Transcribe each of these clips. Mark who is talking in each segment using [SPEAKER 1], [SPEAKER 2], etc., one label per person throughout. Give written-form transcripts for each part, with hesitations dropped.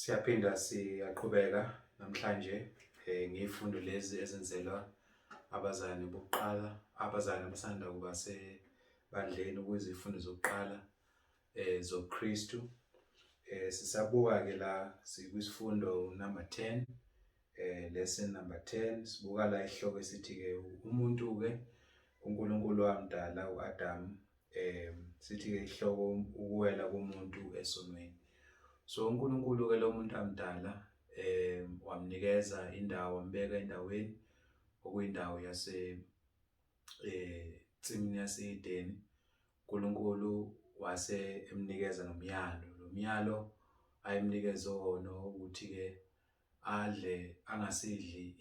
[SPEAKER 1] Siyaphinda siyaqhubeka namhlanje ngezifundo lezi ezenzelwa abazalwane bokuqala, abazalwane abasanda kuba sebandleni okuyizifundo zokuqala zobuKristu. Sisabuka ke la sikwisifundo number 10, lesson number 10. Sibuka la isihloko esithi ke umuntu ke uNkulunkulu wamdala uAdam. Sithi ke isihloko ukuwela komuntu esonweni. So uNkulunkulu ke lo muntu amdala wamnikeza indawo, wambeka endaweni okuyindawo yase ensimini yase-Edeni. uNkulunkulu wase emnikeza nomyalo, lo myalo ayemnikeze wona ukuthi ke adle angasidli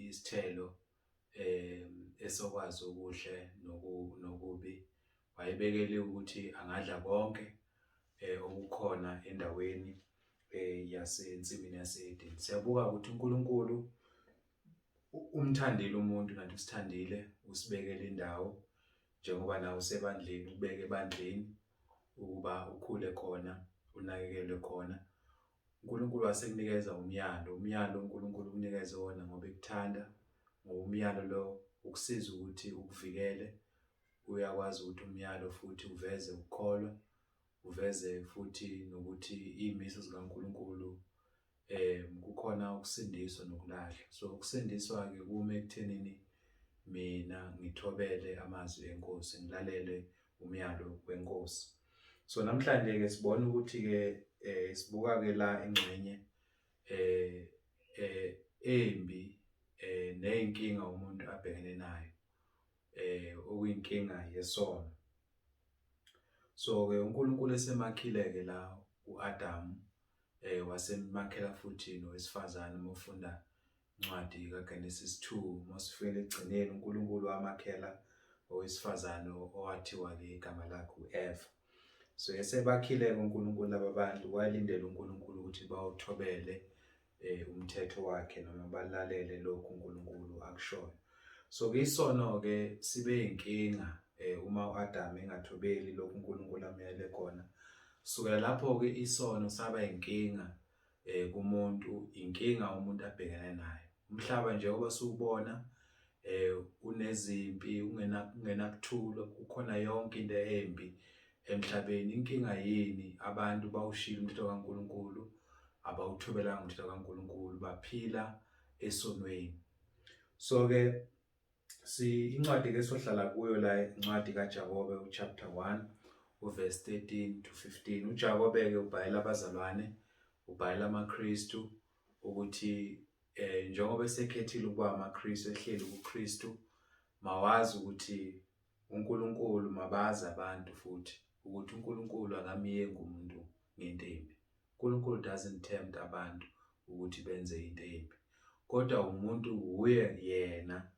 [SPEAKER 1] isithelo esokwazi okuhle nokubi. Wayebekele ukuthi angadla konke okukhona endaweni yasensimini yase-Edeni. Siyabuka ukuthi uNkulunkulu umthandile umuntu nathi usithandile, usibekele indawo njengoba nawe usebandleni, ukubeke ebandleni ukuba ukhule khona, unakekelwe khona. uNkulunkulu wasekunikeza umyalo, umyalo uNkulunkulu ukunikeze wona ngoba ekuthanda, ngoba umyalo lo ukusiza ukuthi ukuvikele, uyakwazi ukuthi umyalo futhi uveze ukukholwa, uveze futhi nokuthi iy'miso zikaNkulunkulu kukhona ukusindiswa nokulahlwa. So ukusindiswa-ke kume ekuthenini mina ngithobele amazwi enkosi, ngilalele umyalo wenkosi. So namhlanje ke sibona ukuthi ke sibuka ke la ingxenye embi nezinkinga umuntu abhekene nayo, okuyinkinga yesono. So ke uNkulunkulu esemakhile ke la uAdam, wasemakhela futhi nowesifazane. Uma ufunda incwadi kaGenesis 2, uma sifika ekugcineni, uNkulunkulu wamakhela owesifazane owathiwa-ke igama lakhe u-Eva. So esebakhile-ke uNkulunkulu laba bantu, walindela uNkulunkulu ukuthi bawuthobele umthetho wakhe noma balalele lokhu uNkulunkulu akushoyo. So ke isono-ke sibe inkinga uma u-Adam engathobeli lokhu uNkulunkulu amyale khona. Sukela lapho-ke isono saba inkinga kumuntu, inkinga umuntu abhekene nayo. Umhlaba njengoba siwubona unezimpi, ungenakuthula, kukhona yonke into embi emhlabeni. Inkinga yini? Abantu bawushiyile umthetho kaNkulunkulu, abawuthobelanga umthetho kaNkulunkulu, baphila esonweni. So ke si incwadi ke sohlala kuyo la, incwadi kaJakobe uchapter 1 uverse 13 to 15. UJakobe ke ubhalela abazalwane, ubhalela amaKristu ukuthi njengoba esekhethile ukuba amaKristu, ehleli kuKristu, mawazi ukuthi uNkulunkulu, mabazi abantu futhi ukuthi uNkulunkulu akamyengi umuntu ngento embi. uNkulunkulu doesn't tempt abantu ukuthi benze into embi, kodwa umuntu wuye yena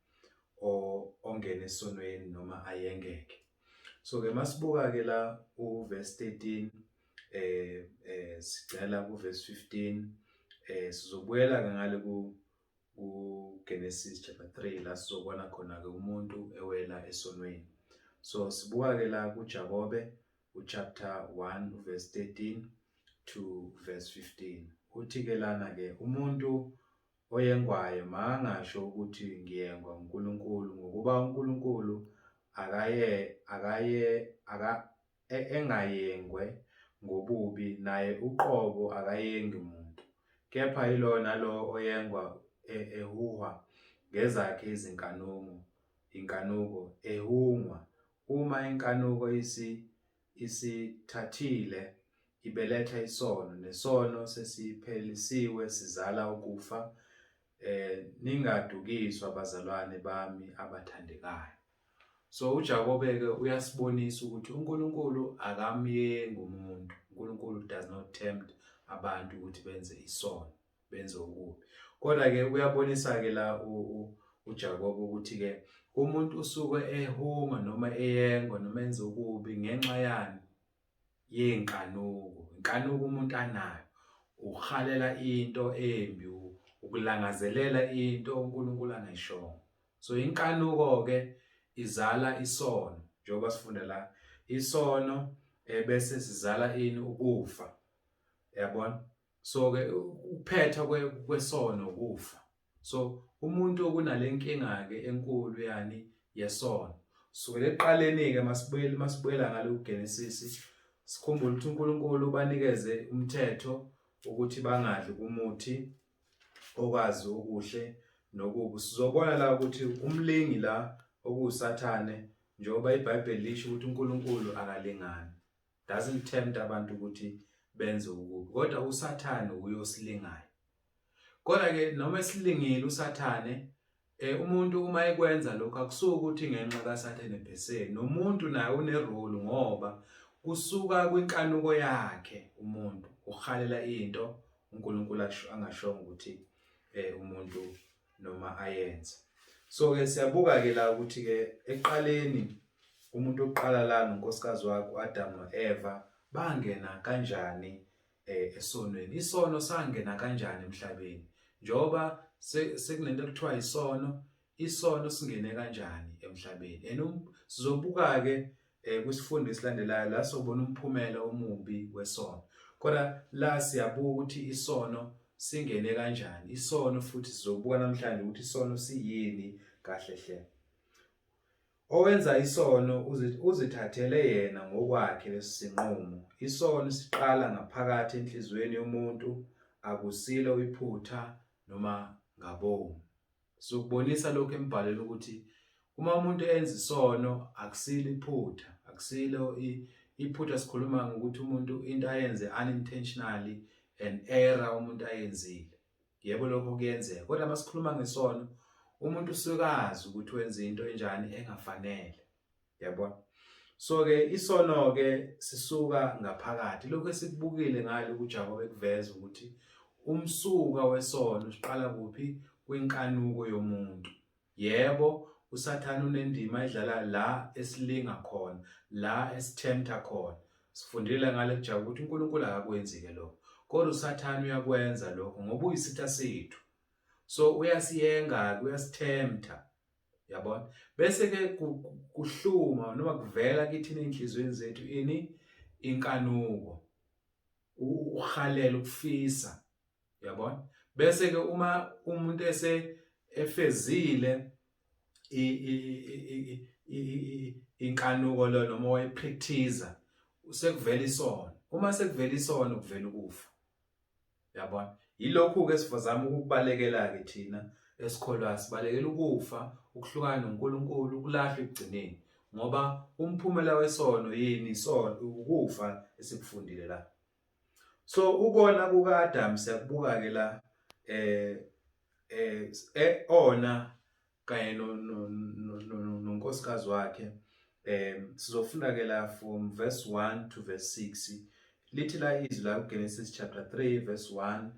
[SPEAKER 1] ongena esonweni noma ayengeke. So ke masibuka ke la uverse 13, sigcela ku verse 15, sizobuyela ke ngale ku Genesis chapter 3 la sizobona khona ke umuntu ewela esonweni. So sibuka ke la kuJakobe uchapter 1 verse 13 to verse 15. Uthi ke lana ke umuntu oyengwayo makangasho ukuthi ngiyengwa uNkulunkulu, ngokuba uNkulunkulu akaye akaye aka engayengwe ngobubi, naye uqobo akayengi muntu. Kepha yilowo nalowo oyengwa ehuhwa ngezakhe izinkanuko, inkanuko ehungwa. Uma inkanuko isithathile ibeletha isono, nesono sesiphelisiwe sizala ukufa. Ningadukiswa bazalwane bami abathandekayo. So uJakobe ke uyasibonisa ukuthi uNkulunkulu akamyengi umuntu. uNkulunkulu does not tempt abantu ukuthi benze isono, benze okubi. Kodwa ke uyabonisa ke la uJakobe ukuthi ke umuntu usuke ehunga noma eyengwa noma enze okubi ngenxa yani? Yenkanuko. Inkanuko umuntu anayo, uhalela into embi, ukulangazelela into uNkulunkulu angayishongo. So inkanuko ke izala isono, njengoba sifunda la, isono bese sizala ini? Ukufa. Yabona? So ke ukuphetha kwesono ukufa. So umuntu okunalenkinga ke enkulu yani yesono. Sukela ekuqaleni ke masibuyele masibuyela ngale kuGenesis sikhumbule ukuthi uNkulunkulu ubanikeze umthetho ukuthi bangadli kumuthi okwazi okuhle nokubi. Sizobona la ukuthi umlingi la okuwuSathane njengoba iBhayibheli lisho ukuthi uNkulunkulu akalingani. Doesn't tempt abantu ukuthi benze okubi kodwa uSathane uyosilingayo. Kodwa ke noma esilingile uSathane umuntu uma ekwenza lokho akusuki ukuthi ngenxa kaSathane phese nomuntu naye une role ngoba kusuka kwinkanuko yakhe umuntu uhalela into uNkulunkulu angashongo ukuthi umuntu noma ayenze. So ke siyabuka ke la ukuthi ke ekuqaleni umuntu oqala la nonkosikazi wakhe uAdam noEva bangena kanjani esonweni. Isono sangena kanjani emhlabeni? Njengoba sekunento ekuthiwa isono, isono singene kanjani emhlabeni? And sizobuka-ke kwisifundo esilandelayo la sobona umphumela omubi wesono. Kodwa la siyabuka ukuthi isono singene kanjani. Isono futhi sizobuka namhlanje ukuthi isono siyini kahle hle. Owenza isono uzithathele yena ngokwakhe lesi sinqumo. Isono siqala ngaphakathi enhliziyweni yomuntu, akusilo iphutha noma ngabomu. Sizokubonisa lokhu embhalweni ukuthi uma umuntu enza isono akusilo iphutha, akusilo iphutha sikhuluma ngokuthi umuntu into ayenze unintentionally an error umuntu ayenzile. Yebo lokho kuyenzeka, kodwa uma sikhuluma ngesono umuntu usuke azi ukuthi wenza into enjani engafanele. Yabona? So ke isono ke sisuka ngaphakathi. Lokho esikubukile ngale kuJakobe kuveza ukuthi umsuka wesono siqala kuphi kwinkanuko yomuntu. Yebo, uSathane unendima ayidlala la esilinga khona, la esithemtha khona. Sifundile ngale kuJakobe ukuthi uNkulunkulu akakwenzi-ke lokho. Kodwa uSathane uyakwenza lokho ngoba uyisitha sethu. So uyasiyenga-ke, uyasithemtha. Yabona? Bese-ke kuhluma noma kuvela kithina ey'nhliziyweni zethu ini? Inkanuko. Uhalela ukufisa. Yabona? Bese ke uma umuntu ese efezile inkanuko lo noma wayipractice sekuvela isono. Uma sekuvela isono kuvela ukufa. Yabona? Yilokhu ke sivazama ukukubalekela ke thina esikholwa sibalekela ukufa, ukuhlukana noNkulunkulu, ukulahlwa ekugcineni. Ngoba umphumela wesono yini isono ukufa esikufundile la. So ukona kukaAdam siyakubuka ke la ona kanye nonkosikazi wakhe sizofunda ke la from verse 1 to verse 6 lithi la izwi la kuGenesis chapter 3 verse 1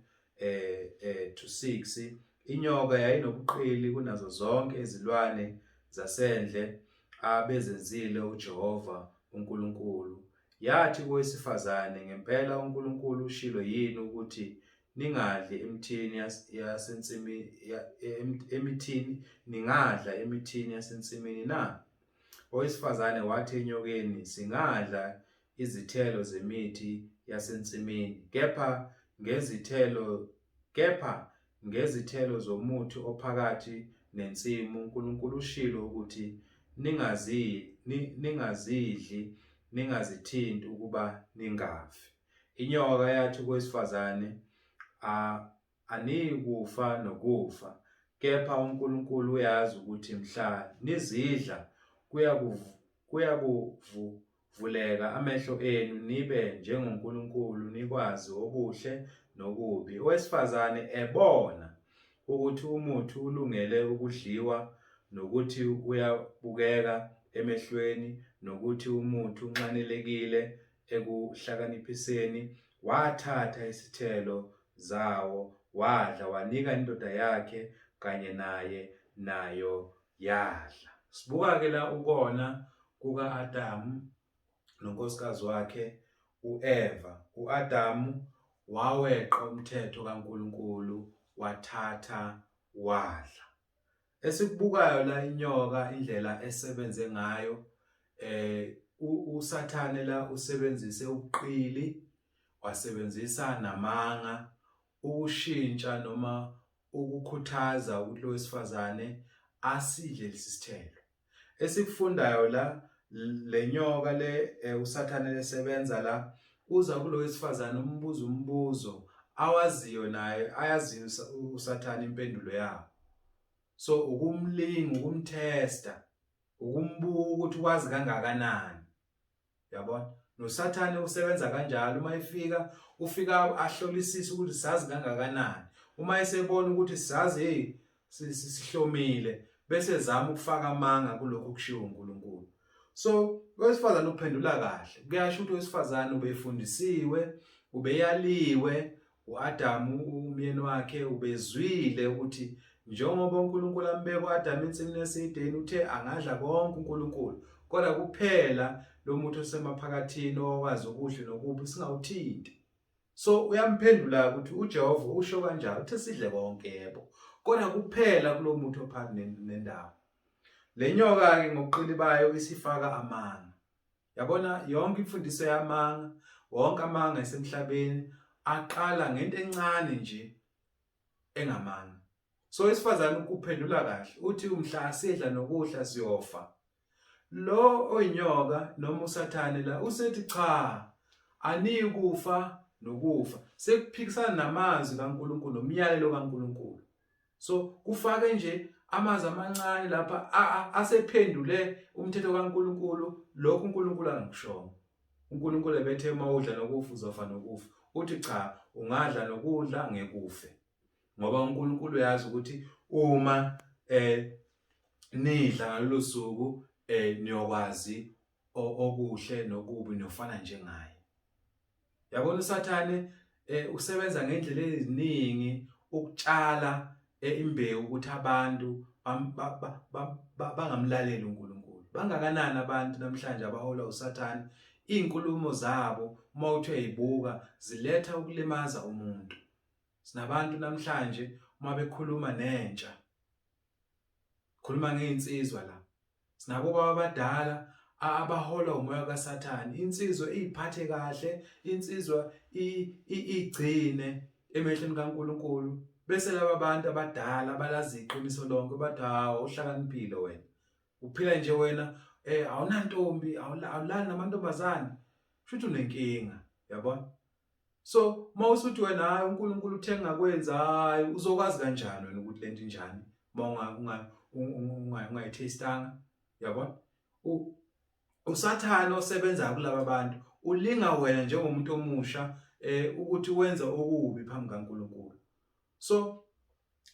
[SPEAKER 1] to 6 inyoka yayinobuqili kunazo zonke izilwane zasendle abezenzile uJehova uNkulunkulu. Yathi kowesifazane, Ngempela uNkulunkulu ushilo yini ukuthi ningadli emithini yasensimini emithini ningadla emithini yasensimini na? Owesifazane wathi enyokeni, Singadla izithelo zemithi yasensimini, kepha ngezithelo kepha ngezithelo zomuthi ophakathi nensimu uNkulunkulu ushilo ukuthi ningazidli ningazithinti ukuba ningafi. Inyoka yathi kowesifazane, Aniyikufa nokufa, kepha uNkulunkulu uyazi ukuthi mhla nizidla kuyakuvuleka amehlo enu nibe njengoNkulunkulu nikwazi okuhle nokubi. Owesifazane ebona ukuthi umuthi ulungele ukudliwa nokuthi uyabukeka emehlweni nokuthi umuthi unxanelekile ekuhlakaniphiseni, wathatha isithelo zawo wadla, wanika indoda yakhe kanye naye, nayo yadla. Sibuka-ke la ukona kuka-Adamu nonkosikazi wakhe u-Eva. U-Adamu waweqa umthetho kaNkulunkulu wathatha wadla. Esikubukayo la inyoka indlela esebenze ngayo uSathane la usebenzise ubuqili wasebenzisa namanga. ukushintsha noma ukukhuthaza ukuthi lo wesifazane asidle lesi sithelo. Esikufundayo la le nyoka le eh, uSathane lesebenza la uza kulo wesifazane umbuzo umbuzo awaziyo naye ayaziyo uSathane impendulo yawo. So ukumlinga ukumtesta ukumbuka ukuthi wazi kangakanani. Uyabona? NoSathane usebenza kanjalo uma efika ufika ahlolisise ukuthi sazi kangakanani. Uma esebona ukuthi sazi hey sihlomile bese zama ukufaka amanga kulokhu kushiwo uNkulunkulu. So owesifazane uphendula kahle. Kuyasho ukuthi owesifazane ubefundisiwe, ubeyaliwe U-Adamu umyeni wakhe ubezwile ukuthi njengoba uNkulunkulu ambeka u-Adamu ensimini yaseEdeni uthe angadla konke uNkulunkulu kodwa kuphela lo muthi osemaphakathini owazi okuhle nokubi singawuthinti. So uyamphendula ukuthi uJehova usho kanjalo uthe sidle konke yebo kodwa kuphela kulo muthi ophakathi nendawo. Le nyoka-ke ngobuqili bayo isifaka amanga. Yabona yonke imfundiso yamanga, wonke amanga esemhlabeni aqala ngento encane nje engamanga. So isifazane ukuphendula kahle uthi umhla sidla nokudla siyofa. Lo oyinyoka noma usathane la usethi cha aniyi kufa nokufa. Sekuphikisana namazwi kaNkulunkulu nomyalelo kaNkulunkulu. So kufake nje amazwi amancane lapha asephendule umthetho kaNkulunkulu lokhu uNkulunkulu angakushongo. uNkulunkulu ebethe uma udla nokufa uzofa nokufa. Uthi cha ungadla nokudla ngeke ufe. Ngoba uNkulunkulu uyazi ukuthi uma eh nidla ngalolu suku eh niyokwazi okuhle nokubi niyofana njengaye. Yabona uSathane eh, usebenza ngendlela eziningi ukutshala eh, imbewu ukuthi abantu bangamlaleli uNkulunkulu. Bangakanani abantu namhlanje abaholwa uSathane? Izinkulumo zabo uma uthi uyayibuka ziletha ukulimaza umuntu. Sinabantu namhlanje uma bekhuluma nentsha khuluma ngey'nsizwa la Sinabo baba abadala abaholwa umoya kaSathane. Insizwa iyiphathe kahle, insizwa igcine emehlweni kaNkuluNkulu. Bese laba bantu abadala balazi iqiniso lonke bathi hawu uhlakaniphile wena. Uphila nje wena eh awunantombi, awulali namantombazane. Shuthi unenkinga, yabona? So uma usuthi wena hayi uNkulunkulu uthe ngakwenza hayi uzokwazi kanjani wena ukuthi lento injani uma unga unga unga ungayithestanga yabona usathane osebenza kulaba bantu ulinga wena njengomuntu omusha eh ukuthi wenze okubi phambi kaNkulunkulu so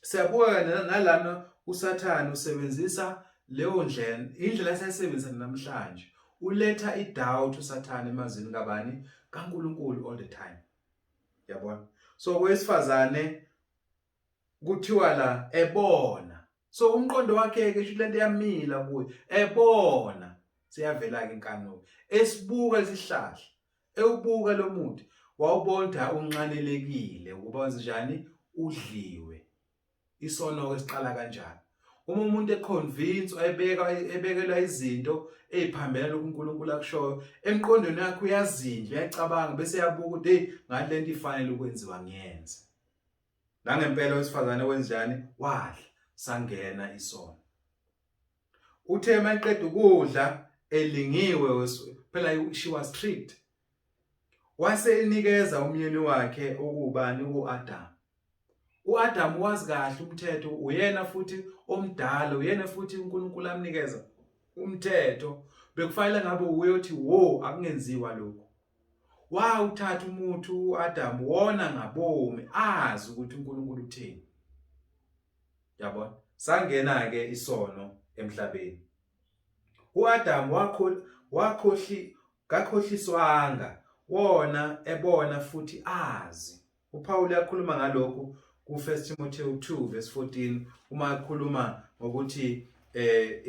[SPEAKER 1] Siyabuka nalana uSathane usebenzisa leyo ndlela, indlela esayisebenzisa namhlanje. Uletha i-doubt uSathane emazwini kabani? KaNkulunkulu all the time. Yabona? So kowesifazane kuthiwa la ebona. So umqondo wakhe ke sho lento yamila kuye ebona siyavela ke inkanuko. Esibuka isihlahla Ewubuka lo muthi wawubona unxanelekile ukuba wenzenjani udliwe. Isono-ke siqala kanjani? Uma umuntu econvince ebeka ebekelwa izinto eziphambene lokhu uNkulunkulu akushoyo emqondweni wakhe uyazindla uyacabanga bese yabuka ukuthi hey ngathi lento ifanele ukwenziwa ngiyenze. Nangempela owesifazane wenzenjani wadla sangena isono. Uthe mayeqeda ukudla elingiwe phela she was tricked. Wase enikeza umyeni wakhe okubani uAdam. UAdam wazi kahle umthetho uyena futhi omdala uyena futhi uNkulunkulu amnikeza umthetho bekufanele ngabe uyothi wo akungenziwa lokhu. Wawuthatha umuthi uAdam wona ngabomi azi ukuthi uNkulunkulu utheni. Yabona? Sangena ke isono emhlabeni. UAdam wakho wakhohli kakhohliswanga wona ebona futhi azi. UPaul uyakhuluma ngalokhu ku-1 Timothewu 2 verse 14 uma ekhuluma ngokuthi eh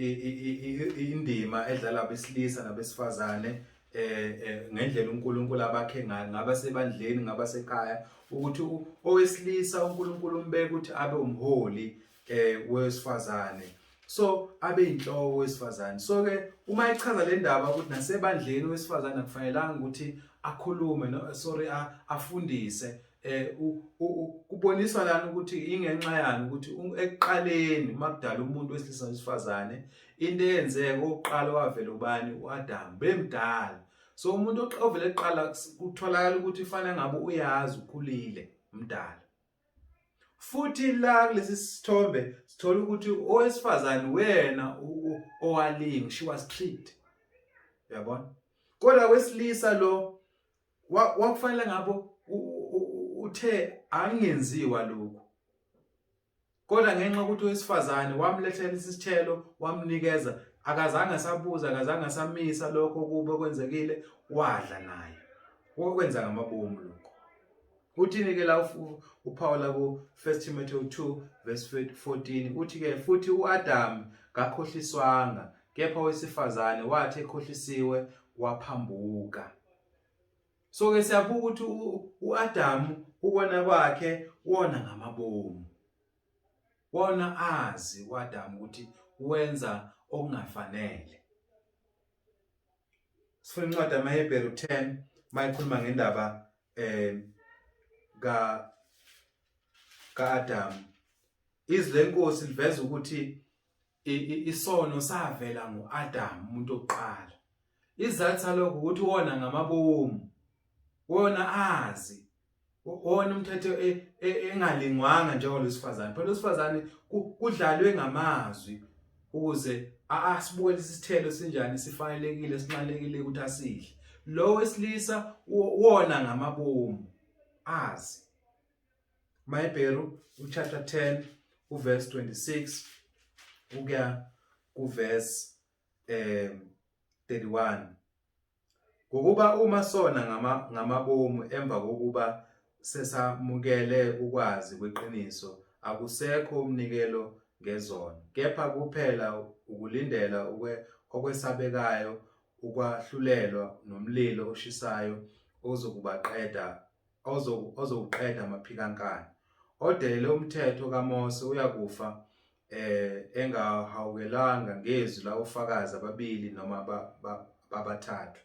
[SPEAKER 1] indima edlala abesilisa nabesifazane eh, eh ngendlela uNkulunkulu abakhe ngayo ngaba sebandleni ngaba sekhaya ukuthi owesilisa uNkulunkulu umbeka ukuthi abe umholi eh wesifazane so abe inhloko wesifazane so ke uma echaza le ndaba ukuthi nasebandleni wesifazane akufanelanga ukuthi akhulume no sorry afundise eh kuboniswa lana ukuthi ingenxa yani ukuthi ekuqaleni uma kudala umuntu wesilisa wesifazane into eyenzeka oqala wavela ubani uAdam bemdala so umuntu ovele eqala kutholakala ukuthi fanele ngabe uyazi ukhulile umdala futhi la kulesi sithombe sithola ukuthi owesifazane wena owalinga she was tricked uyabona kodwa wesilisa lo wakufanele ngabo uthe angenziwa lokhu kodwa ngenxa ukuthi owesifazane wamlethela isithelo wamnikeza akazange asabuza akazange asamisa lokho kube kwenzekile wadla naye okwenza ngamabomu lokho uthini ke la uPaul ku 1 Timothy 2 verse 14 uthi ke futhi uAdam kakhohliswanga kepha owesifazane wathi ekhohlisiwe waphambuka So ke siyabuka ukuthi uAdamu ukona kwakhe wona ngamabomu. Wona azi uAdamu ukuthi wenza okungafanele. Sifuna incwadi yamaHebheru 10 mayikhuluma ngendaba eh ka kaAdamu. Izwi lenkosi liveza ukuthi isono savela ngoAdam umuntu oqala izathu salokho ukuthi wona ngamabomu wona azi wona umthetho e, e, engalingwanga njengolwesifazane phela owesifazane kudlalwe ngamazwi ukuze asibukele isithelo sinjani sifanelekile sinxanekile ukuthi asidle lo wesilisa wona ngamabomu azi MaHebheru uchapter 10 uverse 26 ukuya kuverse 31. Ngokuba uma sona ngama ngamabomu emva kokuba sesamukele ukwazi kweqiniso akusekho umnikelo ngezono kepha kuphela ukulindela okwesabekayo ukwahlulelwa nomlilo oshisayo ozokubaqeda ozokuqeda amaphikankani. Odelele umthetho kaMose uyakufa eh engahawukelanga ngezwi lawofakazi ababili noma babathathu.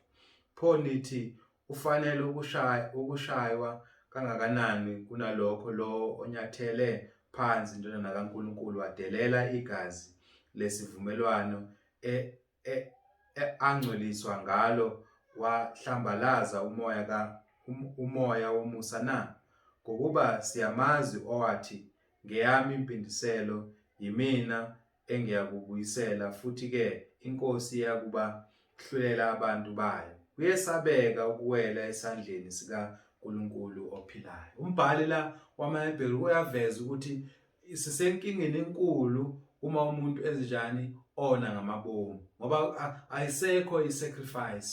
[SPEAKER 1] Pho nithi ufanele ukushaya ukushaywa kangakanani kunalokho lo onyathele phansi indodana kaNkulunkulu wadelela igazi lesivumelwano e e, e, angcweliswa ngalo wahlambalaza umoya ka um, umoya womusa na ngokuba siyamazi owathi ngeyami impindiselo yimina engiyakubuyisela futhi ke inkosi iyakuba hlulela abantu bayo kuyesabeka ukuwela esandleni sikaNkuluNkulu ophilayo umbhali la wamaHebheru uyaveza ukuthi sisenkingeni enkulu uma umuntu ezinjani ona ngamabomu ngoba ayisekho i-sacrifice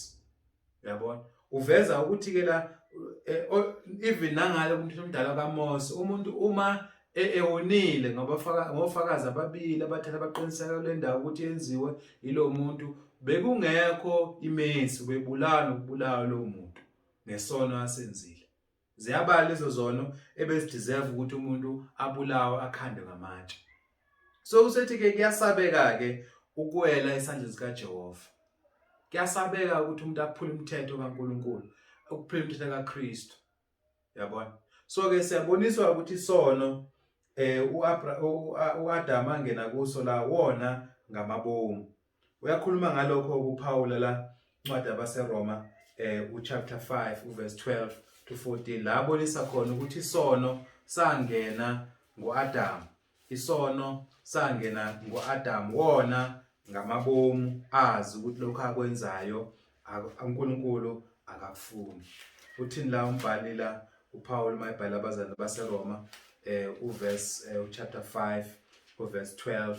[SPEAKER 1] uyabona uveza ukuthi ke la e, even nangale kumthetho omdala kaMose umuntu uma e, ewonile ngoba faka ngofakazi ababili abathatha abaqiniseka kule ndawo ukuthi yenziwe yilo muntu bekungekho imesi ubebulawa nokubulawa lowo muntu ngesono asenzile Ziyabala lezo zono ebezideserve ukuthi umuntu abulawe akhandwe ngamatshe. So usethi ke kuyasabeka ke ukuwela esandleni sikaJehova. Kuyasabeka ukuthi umuntu aphule umthetho kaNkuluNkulu, ukuphula umthetho kaKristu. Yabona? So ke siyaboniswa ukuthi isono eh uAdam angena kuso la wona ngamabomu. Uyakhuluma ngalokho ukuphawula la incwadi yabaseRoma eh uchapter 5 uverse 12 to 14 la abonisa khona ukuthi isono sangena ngoAdam isono sangena ngoAdam wona ngamabomu azi ukuthi lokho akwenzayo uNkulunkulu akakufuni uthini la umbhali la uPaul mayibhala abazali baseRoma eh uverse eh, uchapter 5 uverse 12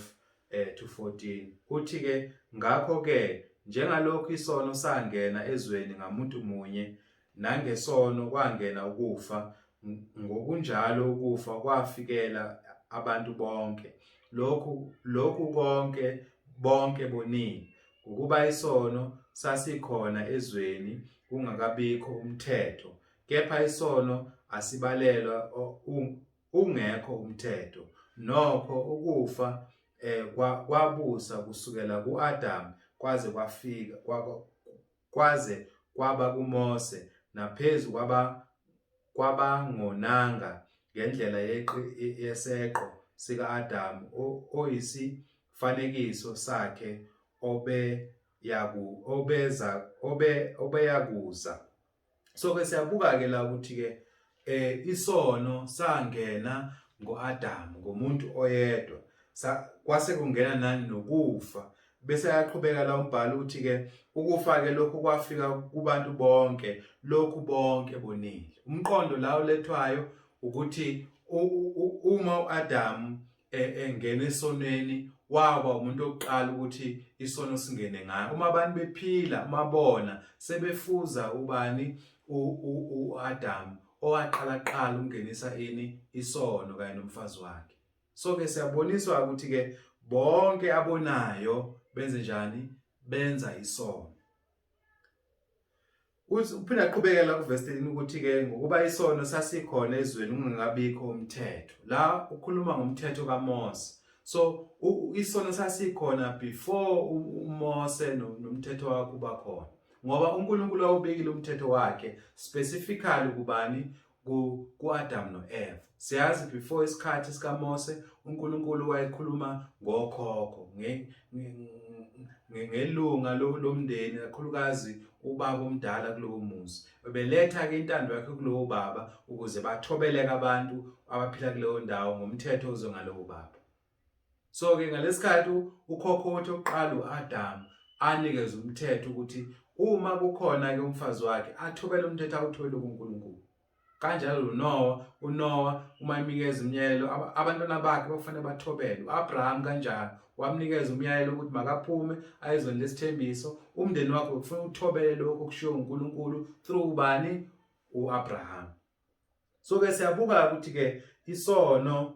[SPEAKER 1] to 14 uthi ke ngakho ke njengalokhu isono sangena ezweni ngamuntu munye nangesono kwangena ukufa ngokunjalo ukufa kwafikela abantu bonke lokhu lokhu konke bonke bonile ngokuba isono sasikhona ezweni kungakabikho umthetho kepha isono asibalelwa ungekho umthetho nokho ukufa eh kwabusa kusukela kuAdam kwaze kwafika kwaze kwaba kuMose naphezulu kwaba kwabangonanga ngendlela yeseqo sika-Adamu oyisifanekiso sakhe obeyakuza. So ke siyabuka ke la ukuthi ke isono sangena ngoAdam, ngomuntu oyedwa, kwase kungena nani nokufa. Bese ayaqhubeka la umbhalo uthi ke ukufa ke lokhu kwafika kubantu bonke, lokhu bonke bonile. Umqondo la olethwayo ukuthi uma uAdam engena esonweni waba umuntu oqala ukuthi isono singene ngayo. Uma abantu bephila, uma bona sebefuza ubani? uAdam owaqala qala ukungenisa ini? Isono kanye nomfazi wakhe. So ke siyaboniswa ukuthi ke bonke abonayo benze njani? Benza isono. Uthi uphinda aqhubekela kuvesi 13 ukuthi ke ngokuba isono sasikhona ezweni kungakabikho umthetho. La ukhuluma ngomthetho kaMose. So isono sasikhona before uMose nomthetho wakhe uba khona. Ngoba uNkulunkulu wawubekile umthetho wakhe specifically kubani? Ku-Adam no-Eva. Siyazi before isikhathi sikaMose uNkulunkulu wayekhuluma ngokhokho ngelunga lomndeni, kakhulukazi ubaba omdala kulowo muzi. Bebeletha-ke intando yakhe kulowo baba ukuze bathobeleke abantu abaphila kuleyo ndawo ngomthetho oze ngalowo baba. So-ke ngalesikhathi ukhokho wethu oqala u-Adamu anikeze umthetho ukuthi uma kukhona-ke umfazi wakhe athobele umthetho awuthobele kuNkulunkulu. Kanjalo noNowa, uNowa uma emnikeza umyalelo abantwana bakhe bakufanele bathobele. U-Abraham kanjalo wamnikeza umyalelo ukuthi makaphume ayezweni lesithembiso, umndeni wakhe bekufuna uthobele lokho okushiwo uNkulunkulu through ubani? U-Abraham. So ke siyabuka ukuthi ke isono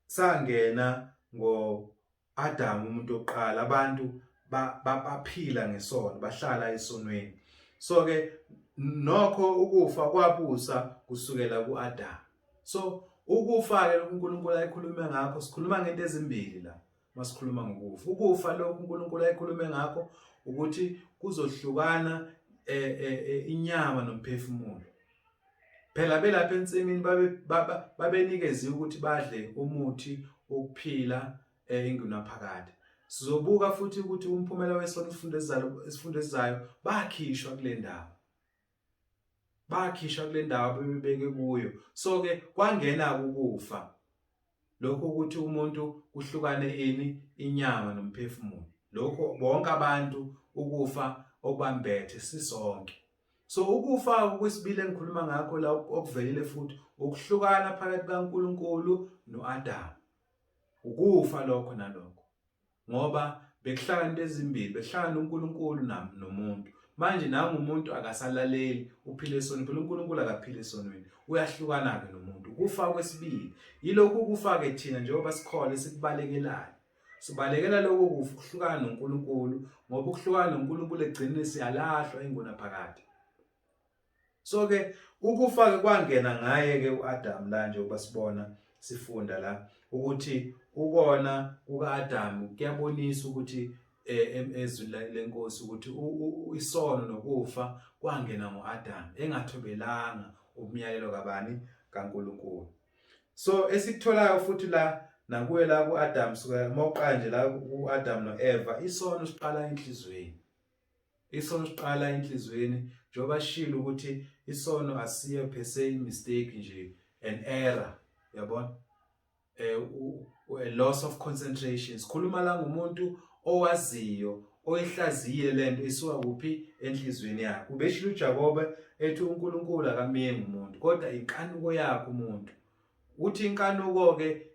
[SPEAKER 1] sangena ngo Adam umuntu oqala, abantu baphila ngesono, bahlala esonweni. So ke nokho ukufa kwabusa kusukela kuAdam. So ukufa ke uNkulunkulu ayikhulume ngakho, sikhuluma ngento ezimbili la masikhuluma ngokufa. Ukufa lokhu uNkulunkulu ayikhulume ngakho ukuthi kuzohlukana inyama nomphefumulo. Phela belapha ensimini babenikeziwe ukuthi badle umuthi wokuphila ingunaphakade. Sizobuka futhi ukuthi umphumela wesono isifundo esizayo bakhishwa kule ndawo. Bakhishwa kule ndawo abebebeke kuyo. So ke kwangena ukufa. Lokho ukuthi umuntu kuhlukane ini? Inyama nomphefumulo. Lokho bonke abantu ukufa okubambethe sisonke. So ukufa okwesibili engikhuluma ngakho la okuvelile futhi ukuhlukana phakathi kaNkulunkulu noAdam. Ukufa lokho nalokho. Ngoba bekuhlangana into ezimbili, bekuhlangana uNkulunkulu nomuntu. Manje nangu umuntu akasalaleli, uphila esonweni. Phela uNkulunkulu akaphili esonweni. Uyahlukana-ke nomuntu. Ukufa kwesibili. Yilokhu ukufa-ke thina njengoba sikhona esikubalekelayo. Sibalekela lokho kufa, ukuhlukana noNkulunkulu, ngoba ukuhlukana noNkulunkulu ekugcineni siyalahlwa ingunaphakade. So ke ukufa ke kwangena ngaye ke uAdam la njengoba sibona sifunda la ukuthi ukona kukaAdam kuyabonisa ukuthi ezwini lenkosi ukuthi isono nokufa kwangena ngoAdam engathobelanga umyalelo kabani? kaNkulunkulu. So esikutholayo futhi la nakuye la kuAdam, suka mawuqala nje la kuAdam noEva, isono siqala enhlizweni. Isono siqala enhlizweni njengoba shilo ukuthi isono asiyo per se mistake nje, an error, uyabona, a loss of concentration. Sikhuluma la ngumuntu owaziyo, oyihlaziye lento isuka kuphi? Enhlizweni yakhe. Ubeshilo uJakobe ethi uNkulunkulu akamyengi umuntu, kodwa inkanuko yakhe umuntu. Uthi inkanuko ke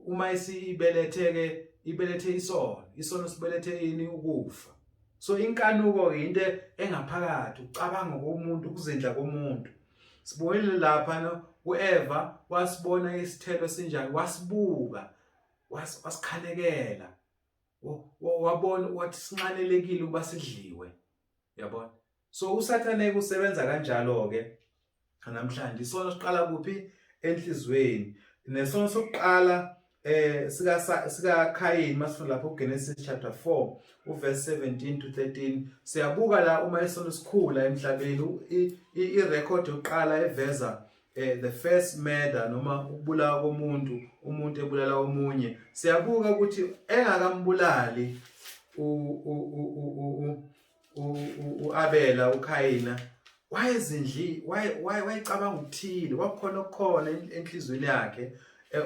[SPEAKER 1] uma isibelethe ke ibelethe isono, isono sibelethe ini? Ukufa. So inkanuko ke into engaphakathi, ukucabanga komuntu, ukuzindla komuntu. Sibonile lapha no uEva wasibona isithelo sinjani, wasibuka, wasikhalekela, wabona wathi sinxanelekile ukuba sidliwe, uyabona. So uSathane usebenza kanjalo ke namhlanje. Isono siqala kuphi? Enhlizweni. Nesono sokuqala sika sika Cain masifunda lapho kuGenesis chapter 4 uverse 17 to 13 siyabuka la uma isono sikhula emhlabeni i record yokuqala eveza the first murder noma ukubulawa komuntu, umuntu ebulala omunye. Siyabuka ukuthi engakambulali uAbela uKhayina wayezindli wayecabanga ukuthile, kwakukhona okukhona enhlizweni yakhe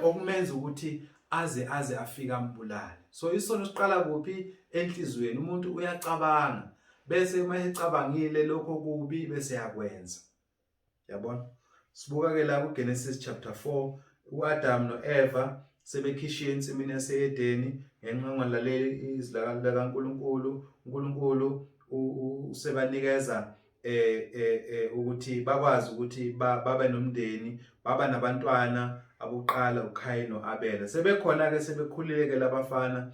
[SPEAKER 1] okumenza ukuthi aze afike ambulale. So isono siqala kuphi? Enhlizweni. Umuntu uyacabanga, bese uma ecabangile lokho kubi bese yakwenza. Yabona? Sibuka ke la kuGenesis chapter 4 uAdam noEva sebekhishiwe ensimini yaseEdeni ngenxa yokungalaleli izwi likaNkulunkulu. uNkulunkulu usebanikeza ukuthi bakwazi ukuthi babe nomndeni, baba nabantwana abokuqala uKhayin noAbela. Sebekhona ke sebekhulile ke labafana,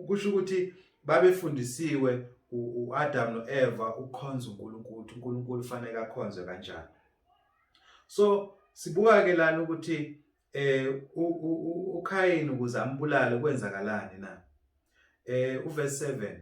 [SPEAKER 1] kusho ukuthi babefundisiwe uAdam noEva ukukhonza uNkulunkulu, ukuthi uNkulunkulu ufanele akhonzwe kanjani. So sibuka ke lana ukuthi uKhayin ukuze ambulale kwenzakalani na? Uverse 7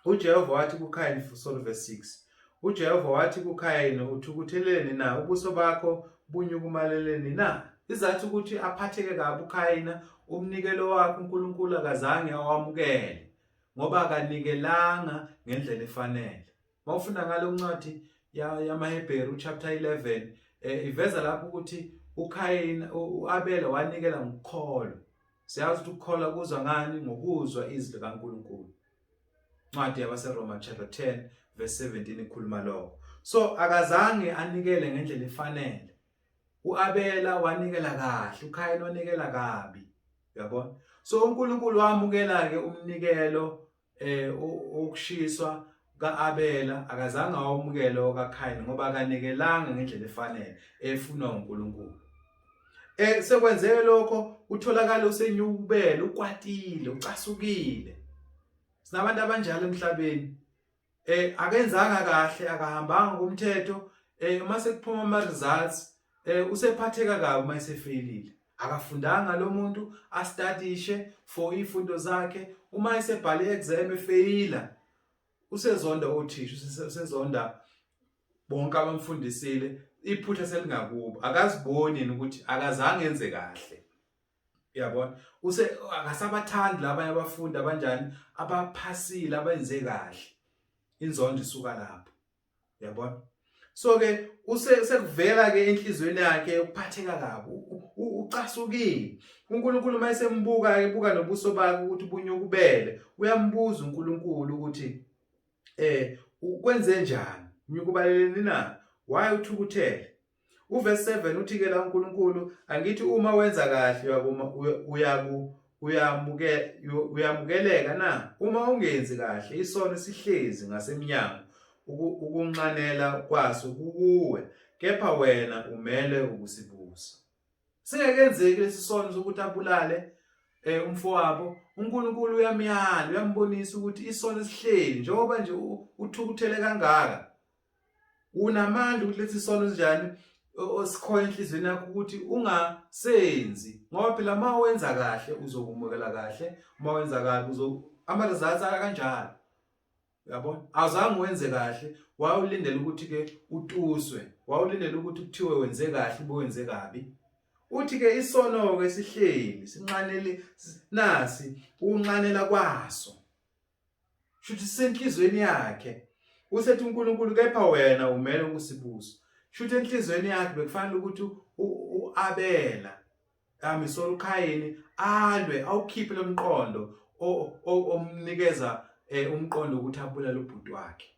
[SPEAKER 1] uJehova wathi kuKhayin, sorry, verse 6 uJehova wathi kuKhayin, uthukutheleni na? Ubuso bakho bunyukumaleleni na? Izathu ukuthi aphatheke kabi uKhayina, umnikelo wakhe uNkulunkulu akazange awamukele ngoba akanikelanga ngendlela efanele. Mawufunda ngale ncwadi yamaHebheru chapter 11 iveza lapho ukuthi uKhayin uAbela wanikela ngokukholwa. Siyazi ukuthi ukukholwa kuzwa ngani? Ngokuzwa izwi likaNkulunkulu. Incwadi yabaseRoma chapter 10 verse 17 ikhuluma lokho. So akazange anikele ngendlela efanele. UAbela wanikela kahle, uKhayini wanikela kabi. Uyabona? So uNkulunkulu wamukela ke umnikelo okushiswa kaAbela, akazange awamukele okaKhayini ngoba akanikelanga ngendlela efanele efunwa uNkulunkulu. Sekwenzeke lokho, utholakala usenyukubele, ukwatile, ucasukile. Sinabantu abanjalo emhlabeni. Akenzanga kahle, akahambanga ngomthetho, uma sekuphuma ama results usephatheka kabi uma esefeyilile. Akafundanga lo muntu astadishe for izifundo zakhe, uma esebhale exam efeyila usezonda othisha, usezonda bonke abamfundisile, iphutha selingakubo, akaziboni yena ukuthi akazange enze kahle. Uyabona? Use akasabathandi labanye abafundi abanjani abaphasile abenze kahle. Inzondo isuka lapho. Uyabona? So ke use sekuvela ke enhlizweni yakhe ukuphatheka kabi, ucasukile. uNkulunkulu mayesembuka ebuka nobuso bakhe ukuthi bunyukubele, uyambuza uNkulunkulu ukuthi ukwenze njani? Nyukubaleleni na? Why uthukuthele? Uverse 7 uthi ke la uNkulunkulu, angithi uma wenza kahle uyaku uyamukeleka na? Uma ungenzi kahle isono sihlezi ngasemnyango, ukunxanela kwaso kukuwe, kepha wena umele ukusibusa. Singekenzeki lesi sono sokuthi abulale umfowabo, uNkulunkulu uyamyala, uyambonisa ukuthi isono sihleli njengoba nje uthukuthele kangaka. Unamandla ukuthi lesi sono sinjani osikhona enhliziyweni yakho ukuthi ungasenzi, ngoba phela uma wenza kahle uzokumukela kahle, uma wenza kabi uzo ama results akanjalo. Uyabona? Awuzange wenze kahle, wawulindele ukuthi ke utuswe, wawulindele ukuthi kuthiwe wenze kahle ube wenze kabi. Uthi ke isono ke sihleli sinxanele nasi unxanela kwaso. Shuthi senhlizweni yakhe. Usethi uNkulunkulu kepha wena umele ukusibusa. Shuthi enhlizweni yakhe bekufanele ukuthi uAbela amisole uKhayini alwe awukhiphe lo mqondo omnikeza umqondo ukuthi abulale ubhuti wakhe.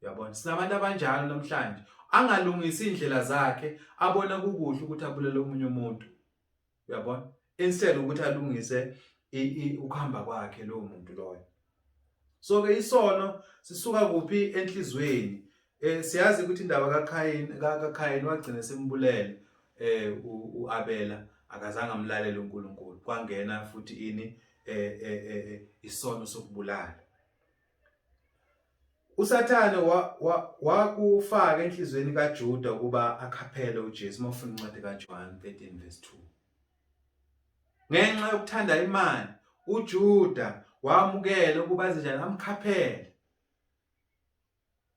[SPEAKER 1] Uyabona? Sinabantu abanjalo namhlanje angalungisi indlela zakhe, abona kukuhle ukuthi abulale omunye umuntu. Uyabona? Instead ukuthi alungise ukuhamba kwakhe lowo muntu loyo. So ke isono sisuka kuphi? Enhlizweni. Siyazi ukuthi indaba kaKhayini kaKhayini wagcina sembulele uAbela, akazange amlalele uNkulunkulu. Kwangena futhi ini isono sokubulala. uSathane wakufaka enhlizweni kaJuda ukuba akhaphele uJesu. Uma ufunda incwadi kaJohn 13 verse 2. Ngenxa yokuthanda imali, uJuda wamukela ukuba enze amkhaphele.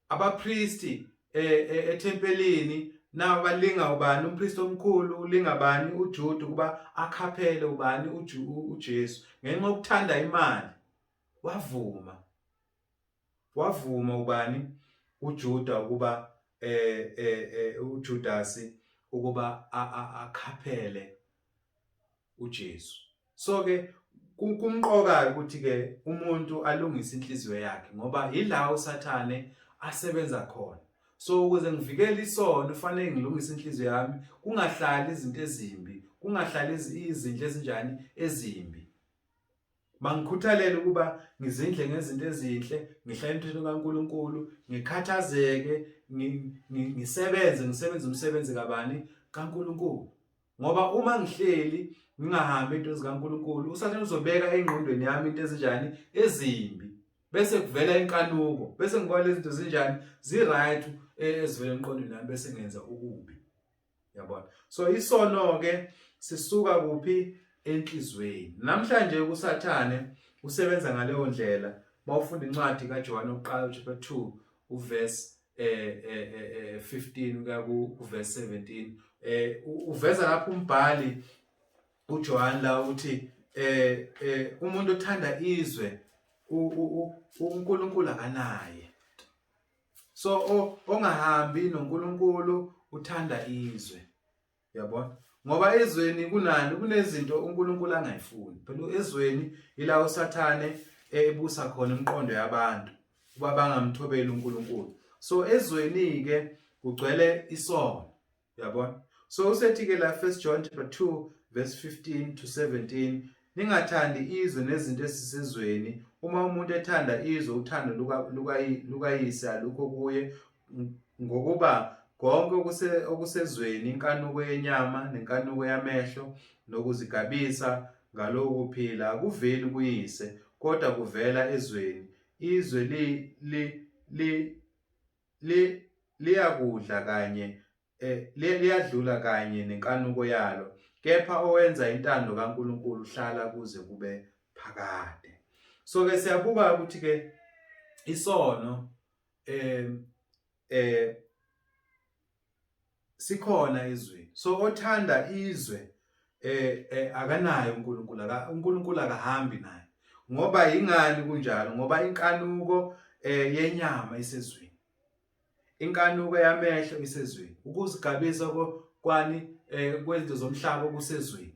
[SPEAKER 1] Abapristi ethempelini nabo balinga ubani umpristi omkhulu ulinga bani uJuda ukuba akhaphele ubani uJesu ngenxa yokuthanda imali wavuma. Wavuma ubani uJuda ukuba uJudasi ukuba akhaphele uJesu. So ke kumqoka ukuthi ke umuntu alungise inhliziyo yakhe ngoba yila uSathane asebenza khona. So ukuze ngivikele isono kufanele ngilungise inhliziyo yami kungahlali izinto ezimbi, kungahlali izinto ezinjani ezimbi. Mangikhuthalele ukuba ngizindle ngezinto ezinhle, ngihlale emthethweni kaNkulunkulu, ngikhathazeke, ngisebenze, ngisebenze umsebenzi kabani? KaNkulunkulu. Ngoba uma ngihleli ngingahambi into zikaNkulunkulu, uSathane uzobeka engqondweni yami into ezinjani? Ezimbi. Bese kuvela inkanuko, bese ngibona lezi zinto zinjani? Zi-right ezivela emqondweni yami bese ngenza okubi. Yabona. So isono ke sisuka kuphi enhlizweni. Namhlanje uSathane usebenza ngaleyo ndlela. Mawufunda incwadi kaJohane oqala chapter 2 uverse 15 kuya ku verse 17 uveza lapho umbhali uJohane la uthi umuntu othanda izwe uNkulunkulu akanaye. So ongahambi noNkulunkulu uthanda izwe. Uyabona? Ngoba ezweni kunani kunezinto uNkulunkulu angayifuni. Phela ezweni ila uSathane ebusa khona imiqondo yabantu kuba bangamthobeli uNkulunkulu. So ezweni ke kugcwele isono. Uyabona? So usethi ke la 1 John chapter 2 verse 15 to 17 ningathandi izwe nezinto ezisezweni uma umuntu ethanda izwe uthando lukayise alukho kuye ngokuba konke okusezweni inkanuko yenyama nenkanuko yamehlo nokuzigabisa ngaloku phila akuveli kuyise kodwa kuvela ezweni izwe li li li li liyakudla kanye eh, liyadlula kanye nenkanuko yalo kepha owenza intando kaNkuluNkulu uhlala kuze kube phakade. So ke siyabuka ukuthi ke isono eh eh sikhona ezweni. So othanda izwe akanaye uNkulunkulu, uNkulunkulu akahambi naye. Ngoba yingani kunjalo? Ngoba inkanuko yenyama isezweni. Inkanuko yamehlo isezweni. Ukuzigabisa kwani kwezinto zomhlaba kusezweni.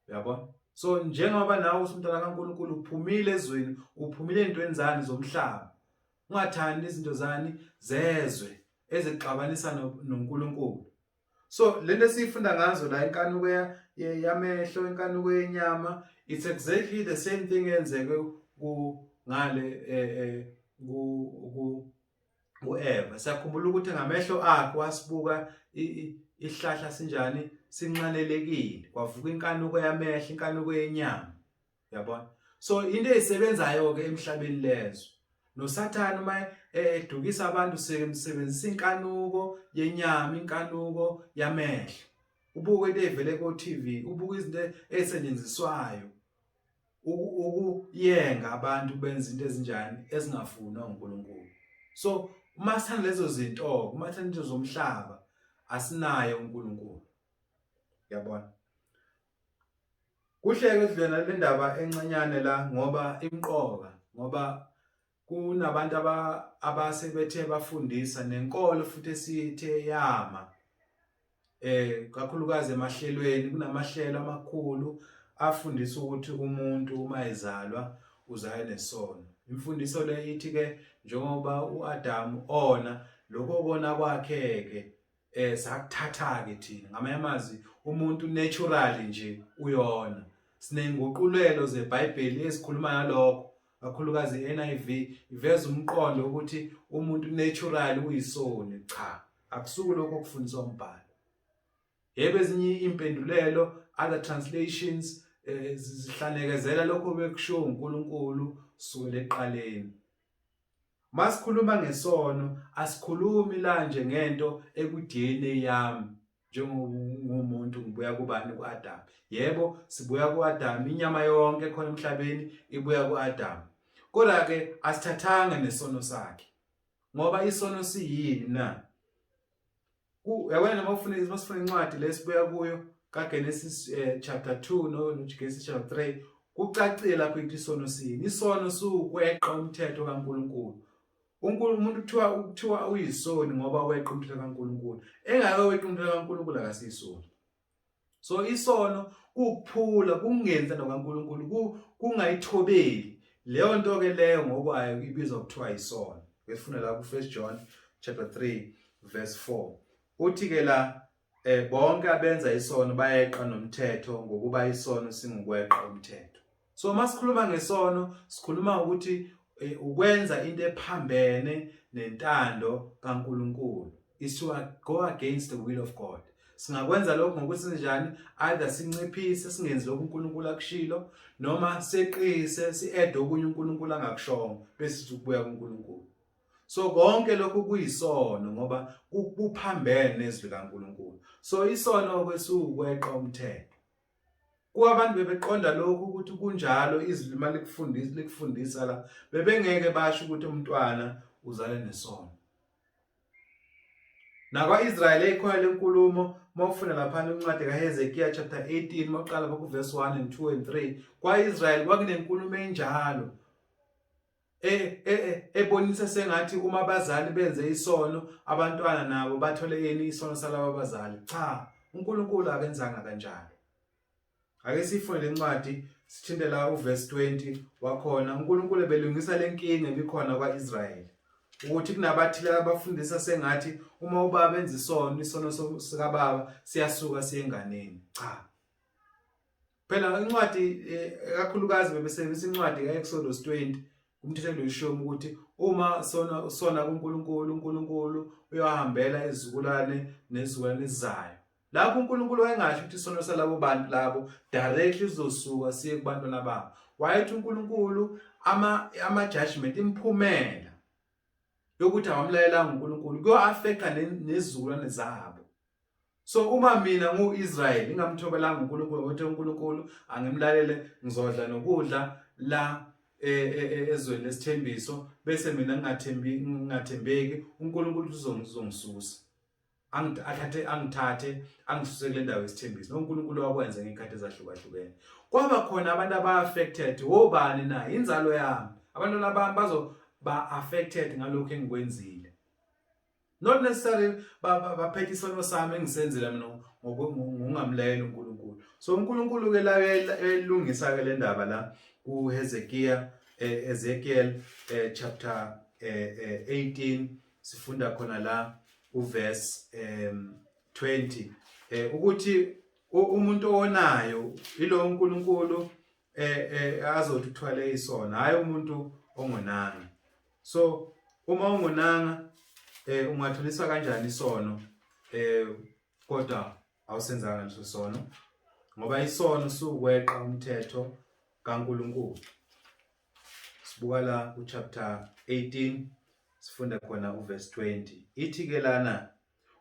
[SPEAKER 1] Uyabona? So njengoba nawe usumntwana kaNkulunkulu uphumile ezweni, uphumile ezintweni zani zomhlaba. Ungathandi izinto zani zezwe ezixabanisa noNkulunkulu. So lento esiyifunda ngazo la inkanuko yamehlo, inkanuko yenyama, it's exactly the same thing eyenzeke ku ngale ku ku uEva. Siyakhumbula ukuthi ngamehlo akhe wasibuka isihlahla sinjani sinxanelekile, kwavuka inkanuko yamehlo, inkanuko yenyama. Uyabona? So into ezisebenzayo ke emhlabeni lezo. NoSathane uma edukisa abantu sebenzisa inkanuko yenyama, inkanuko yamehlo. Ubuke into evele ko TV, ubuke izinto ezisetshenziswayo ukuyenga abantu benza into ezinjani ezingafunwa uNkulunkulu. So uma sithanda lezo zinto, uma sithanda izinto zomhlaba asinaye uNkulunkulu. Uyabona? Kuhle-ke kudlula le ndaba encanyane la ngoba imqoka ngoba kunabantu abasebethe bafundisa nenkolo futhi esithe yama kakhulukazi emahlelweni kunamahlelo amakhulu afundisa ukuthi umuntu uma ezalwa uzalwa nesono. Imfundiso le ithi ke njengoba uAdamu ona lokho kona kwakhe ke sakuthatha ke thina ngamanye amazwi umuntu naturally nje uyona. Sinenguqulelo zeBhayibheli ezikhuluma ngalokho kakhulukazi i-NIV iveza umqondo ukuthi umuntu naturally uyisoni. Cha, akusuku lokho okufundiswa umbhalo. Yebo, ezinye impendulelo, other translations zihlanekezela lokho bekushiwo uNkulunkulu sukela ekuqaleni. Masikhuluma ngesono asikhulumi la nje ngento eku DNA yami. Njengomuntu ngibuya kubani? Ku-Adam. Yebo, sibuya ku-Adam, inyama yonke khona emhlabeni ibuya ku-Adam. Kodwa ke asithathanga nesono sakhe. Ngoba isono siyini na? Uyabona noma ufuna masifuna incwadi lesibuya kuyo kaGenesis chapter 2 no Genesis chapter 3, kucacile lapho ukuthi isono siyini. Isono siwukweqa umthetho kaNkulunkulu. uNkulunkulu, umuntu kuthiwa uyisoni ngoba weqa umthetho kaNkulunkulu. Engake weqa umthetho kaNkulunkulu akasiyisoni. So isono kukuphula, kungenzi intando kaNkulunkulu, kungayithobeli. Leyo nto ke leyo ngokwayo ibizwa kuthiwa isono. Esifuna la ku 1 John chapter 3 verse 4. Uthi ke la bonke abenza isono bayeqa nomthetho, ngokuba isono singukweqa umthetho. So masikhuluma ngesono sikhuluma ukuthi ukwenza into ephambene nentando kaNkulunkulu, is to go against the will of God. Singakwenza lokho ngokuthi sinjani? Either sinciphise, singenzi lokhu uNkulunkulu akushilo, noma seqise, si-add okunye uNkulunkulu angakushongo, bese sithi ukubuya kuNkulunkulu. So konke lokhu kuyisono ngoba kuphambene nezwi kaNkulunkulu. So isono kwesukweqa umthetho. Kuba abantu bebeqonda lokhu ukuthi kunjalo, izwi malikufundisa likufundisa la, bebengeke basho ukuthi umntwana uzale nesono. Nakwa-Israyeli eyikhona lenkulumo. Mawufunda lapha incwadi kaHezekiya chapter 18, mawuqala ku verse 1 and 2 and 3, kwa-Israyeli kwakunenkulumo enjalo ebonisa sengathi uma abazali benze isono, abantwana nabo bathole yini isono salaba abazali. Cha, uNkulunkulu akenzanga kanjalo. Ake sifunde lencwadi, sithinte la uverse 20 wakhona. uNkulunkulu ebelungisa lenkinga ebikhona kwaIsrayeli, ukuthi kunabathile abafundisa sengathi uma ubaba enza isono, isono sikababa siyasuka siye enganeni. Cha phela, incwadi kakhulukazi bebesebenzisa incwadi kaExodus 20, umthetho weshumi, ukuthi uma sona sona kuNkulunkulu, uNkulunkulu uyohambela izizukulwane nezizukulwane ezizayo. Lapho uNkulunkulu wayengasho ukuthi isono salabo bantu labo directly sizosuka siye kubantwana babo. Wayethi uNkulunkulu ama judgment, imiphumela yokuthi awamlalelanga uNkulunkulu, kuyo-affecta nezizukulwane zabo. So uma mina ngu-Israyeli ngingamthobelanga uNkulunkulu, ngokuthi uNkulunkulu angimlalele, ngizodla nokudla la ezweni lesithembiso, bese mina ngingathembi, ngingathembeki, uNkulunkulu uzongisusa, athathe, angithathe, angisuse kule ndawo yesithembiso. NoNkulunkulu wakwenza ngekhathi ezahlukahlukene. Kwaba khona abantu aba-affected. Wobani na? Inzalo yami, abantwana bami bazo ba-affected ngalokhu engikwenzile. Not necessarily baphethe isono sami engisenzile mina ngokungamlayeli uNkulunkulu. So uNkulunkulu ke la uyayilungisa ke le ndaba la kuHezekiah, Ezekiel chapter 18, sifunda khona la uverse 20 ukuthi umuntu owonayo ilo uNkulunkulu azothi uthwale isono, hayi umuntu ongonanga. So uma ungonanga, ungatholiswa kanjani isono kodwa awusenzanga leso sono? Ngoba isono sukweqa umthetho kaNkulunkulu. Sibuka la ku chapter 18, sifunda khona uverse 20. Ithi ke lana,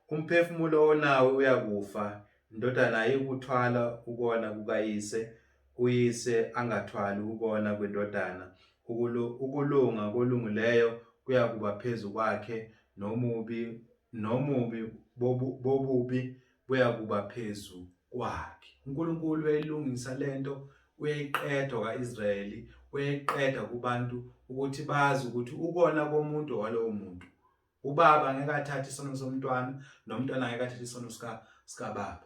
[SPEAKER 1] "Umphefumulo onawe uyakufa. Indodana ayikuthwala ukona kukayise, uyise angathwali ukona kwendodana. Ukulunga kolungileyo kuyakuba phezu kwakhe, nomubi bobubi buyakuba phezu kwakhe." UNkulunkulu uyayilungisa lento, uyayiqeda kaIsrayeli, uyayiqeda kubantu ukuthi bazi ukuthi ukona komuntu walowo muntu. Ubaba ngeke athathe isono somntwana, nomntwana ngeke athathe isono sika sikababa.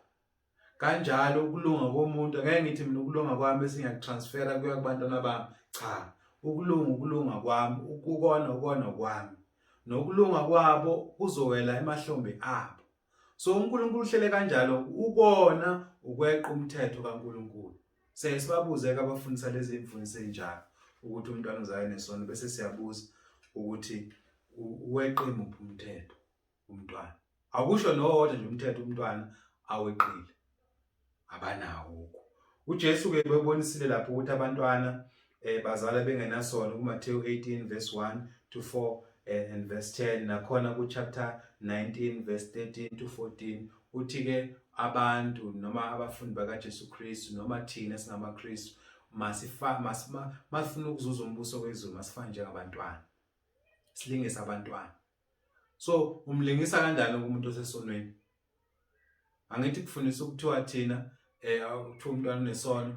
[SPEAKER 1] Kanjalo ukulunga komuntu, angeke ngithi mina ukulunga kwami bese ngiyakutransfera kuya kubantwana bami. Cha, ukulunga ukulunga kwami, ukukona ukona kwami, nokulunga kwabo kuzowela emahlombe abo. So uNkulunkulu uhlele kanjalo, ukona ukweqa umthetho kaNkulunkulu. Siyaye sibabuze ke abafundisa lezi imfundiso ezinjalo ukuthi umntwana uzayo nesono, bese siyabuza ukuthi uweqe muphi umthetho umntwana? Akusho nowodwa nje umthetho umntwana aweqile, abanawo. UJesu ke bebonisile lapho ukuthi abantwana bazala bengenasono kuMathewu 18 verse 1 to 4 and verse 10, nakhona ku chapter 19 verse 13 to 14. Uthi ke abantu noma abafundi bakaJesu Kristu noma thina singamaKristu masifa masifuna ukuzuza umbuso wezulu masifane njengabantwana. Silingise abantwana. So umlingisa kanjani umuntu osesonweni? Angithi kufundisa ukuthiwa thina eh kuthiwa umntwana unesono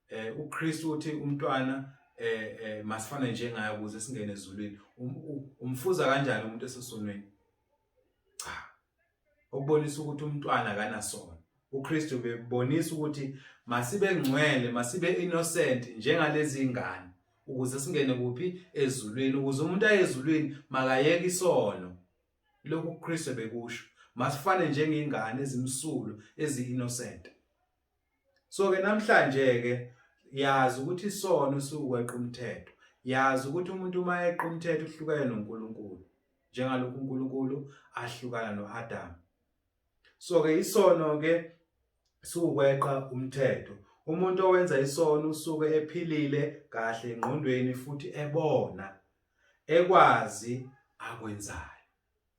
[SPEAKER 1] eh uKristu uthi umntwana eh, eh masifane njengaye ukuze singene ezulwini. Um, umfuza kanjani umuntu esesonweni? Cha. Okubonisa ukuthi umntwana akanasono. uKristu bebonisa ukuthi masibe ngcwele, masibe innocent njengalezi ngane ukuze singene kuphi ezulwini ukuze umuntu aye ezulwini makayeke isono lokhu uKristu bekusho masifane njengengane ezimsulwa ezi-innocent so ke namhlanje ke yazi ukuthi isono siwukweqa umthetho yazi ukuthi umuntu uma eqa umthetho uhlukene noNkulunkulu njengalokhu uNkulunkulu ahlukana noAdam so ke isono ke siwukweqa umthetho umuntu owenza isono usuke ephilile kahle engqondweni futhi ebona ekwazi akwenzayo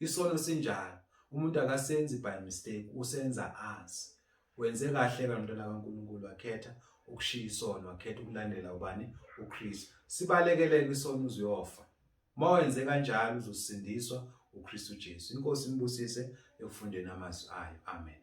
[SPEAKER 1] Isono sinjalo. Umuntu akasenzi by mistake, usenza azi. Wenze kahle ke mntwana kaNkulunkulu wakhetha ukushiya isono, wakhetha ukulandela ubani? uKristu. Sibalekeleke isono uzofa. Uma wenze kanjalo uzosindiswa uKristu Jesu. Inkosi imbusise ekufundeni amazwi ayo. Amen.